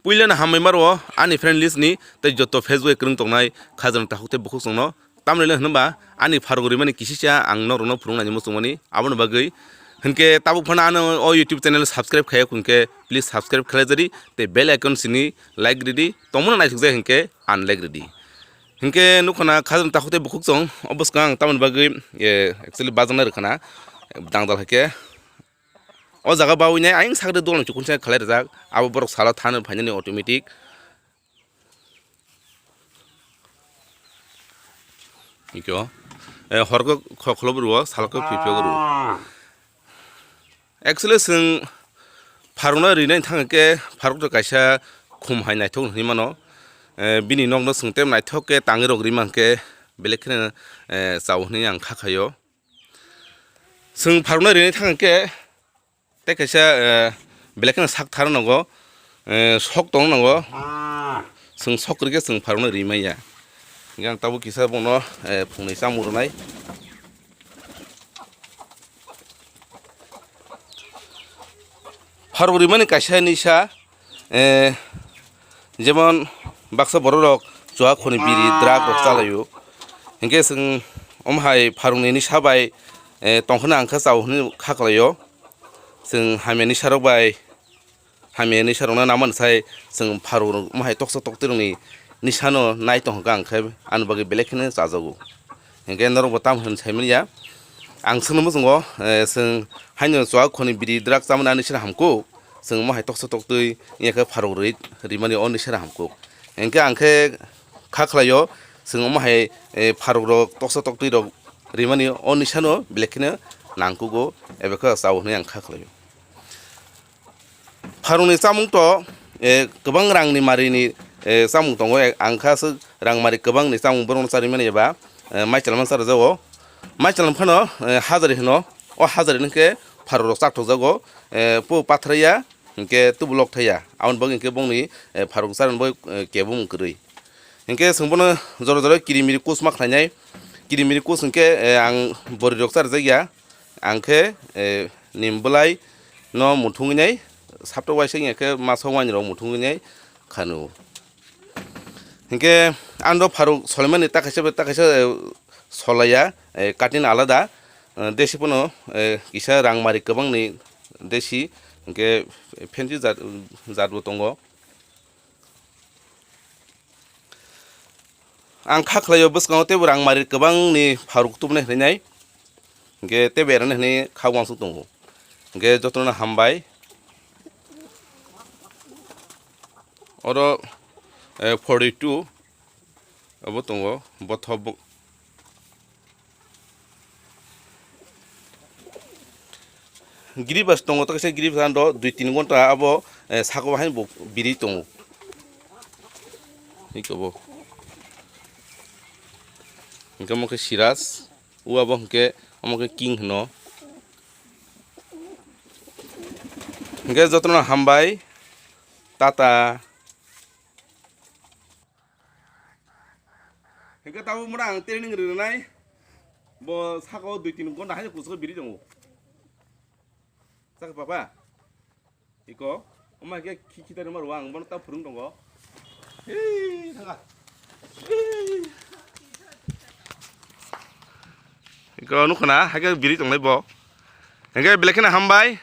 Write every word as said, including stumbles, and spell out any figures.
Puilano hambai maro ani friend list ni tei joto Facebook kwrwng tongnai khajang takhuk tei bukhuk chwngno. Tamni le hwnba ani pharuk rimani kisisa ang norokno phurungnani muchungmani aboni bagwi. Hinkhe tabuk phano ano o YouTube channel subscribe khaiya hinkhe please subscribe khlai jari tei bell icon sini like ridi, tongmano naisukjak hinkhe unlike ridi. Hinkhe nukhana khajang takhuk tei bukhuk chwng o bwskango ang tamoni bagwi, eh, actually bajakna rwkhana dangdal haikhe. O jaga bawi nai ayang sakri dol chukun sa khalai rijak. Abo borok salo thani phainani automatic. Ikyo. Eh, horko khokhlo bro, salko phipyo bro. Actually, swng pharukno rinai thang ke pharuk to kaisa khum hai naithok hinwi mano. Eh, bini nokno swng tem naithok ke tangi rok ri man ke belek kheno, eh, chao hinwi ang kha khaio. Swng pharukno rinai thang ke tei kaisa, eh, belek kheno sak thar nango, eh, sok tong nango. Swng sok rikhe swng pharukno rimaiya. Hinkhe ang tabuk kisa bono, eh, phungnwi chamung rwnai. Pharuk rimani kaisa nisa, eh, jemon baksa borok rok chuha khoni biri drug rok chalaio. Hinkhe swng omo hai pharukni nisa bai, eh, tongkhana ang kha chao hinwi kha khlaio. Swng hamya nisa rok bai, hamya nisa rokno namani sai swng pharuk rok omo hai toksa toktwi rokni nisano nai tongkha ang khe ani bagwi belek kheno chajago. Hinkhe norokbo tamo hwn saimanya. Ang swngno muchungo, eh, swng haino chuha khoni biri drug chamani ani sera hamkuk. Swng omo hai toksa toktwi wngya khe pharuk rwi rimani o ni sera hamkuk. Hinkhe ang khe kha khlaio, swng omo hai, eh, pharuk rok toksa toktwi rok rimani o ni sano belek kheno nangkugo, ebe khe chao hinwi ang kha khlaio. Pharukni chamung to, eh, kwbang rangni marini, eh, chamung tongo. Eh, ang kha aswk rang mari kwbangni chamung borokno charwi mani eba, eh, maichwlam charjago. Maichwlam phano, eh, hajari hino. O hajari hinkhe pharuk rok chakthokjago. Eh, po patharya hinkhe tubu lok thaya. Aboni bagwi hinkhe bongni, eh, pharuk charwni bagwi, eh, kebumung kwrwi. Hinkhe chwng bono jora jora kirimiri kus ma khlainai. Kirimiri kus hinkhe, eh, ang bwrwi rok charjakya. Ang khe, eh, nim bwlai no muthungwi nai, sapta waisa wngya khe masa wani rok muthungwi nai khanu. Hinkhe ang do pharuk solimani ta kaisa bai ta kaisa, eh, solaiya, eh, cutting alada, eh, desi pono, eh, kisa rang mari kwbangni desi, hinkhe fancy jat, jatbo tongo. Ang kha khlaio bwskango teibo rang mari kwbangni pharuk tubunai hinwi nai. Hinkhe teibo erani hinwi kha uansuk tongo. Hinkhe jotono hambai. Oro, eh, forty two obo tongo. Bothop bo-, Giribas tongo, to kaisa giribas ano dui tin ghonta abo, eh, sako hai bo biri tongo. Iko bo. Hingke omo khe siras, ua bo hingke omo khe king hino. Hingke jotono hambai, tata. Hingke tabuk mura ang training rinai. Bo saka o dui tin ghonta hai kuchugo biri tongo. Saka papa. Iko, oma ke khi-, khita rima ruang bono ta phurung tongo. Hei, thanga. Hei. Iko nukhana, hai ke biri tongnai bo. Hingke belai kheno hambai.